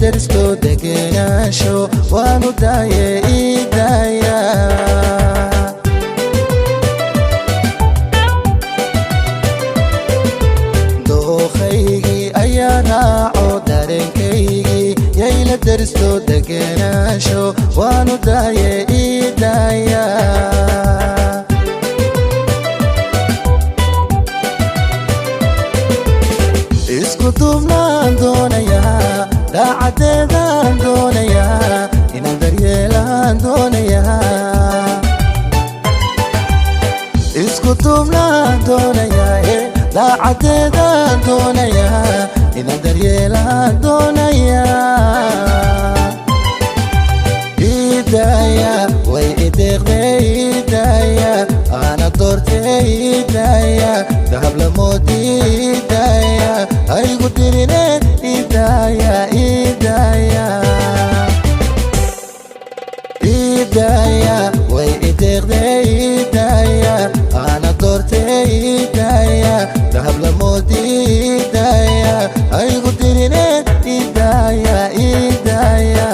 deristo degenaansho waanu daaye idaaya. Dookaygii ayaa raaco dareenkaygii yayla deristo degenaansho waanu daaye idaaya. Isku duubnaan doonayaa, daacadeedaan doonayaa, inaan daryeelaan doonayaa. Isku duubnaan doonayaa, daacadeedaan doonayaa, inaan daryeelaan doonayaa. Idaaya way ideeqdee idaaya, ana doortee idaaya, dahab lamoodi idaaya, haygu dirine idaaya idaaya. Idaaya way ideeqdee idaaya, ana doortee idaaya, dahab lamoodi idaaya, haygu dirine idaaya idaaya.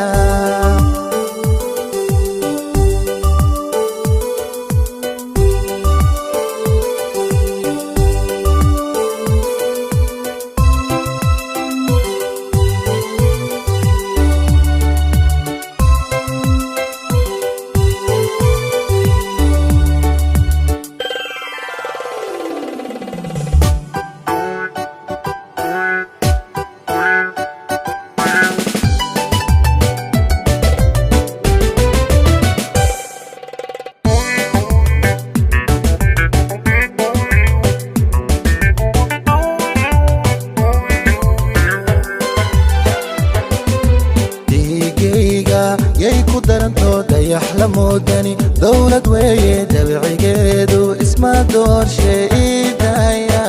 Dhiigayga yay ku daranto dayax la moodani, dowlad weeye dabcigeedu isma doorshe idaaya.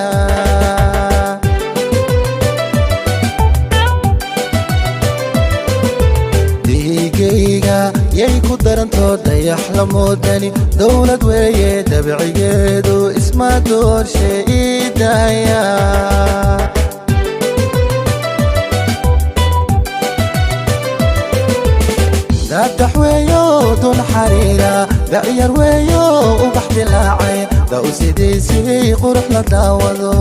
Dhiigayga yay ku daranto dayax la moodani, dowlad weeye dabcigeedu isma doorshe idaaya. Daadax weeyo dun xariira, dacyar weeyo ubax dilaacay, da'u sidiisii qurux la daawado.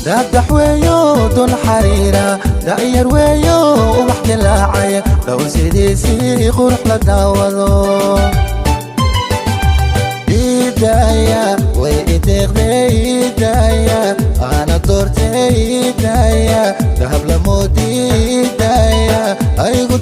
Daadax weeyo dun xariira, dacyar weeyo ubax dilaacay, da'u sidiisii qurux la daawado. Idaaya way ideeqdee idaaya, ana doortee idaaya, dahab lamoodi idaaya, haygu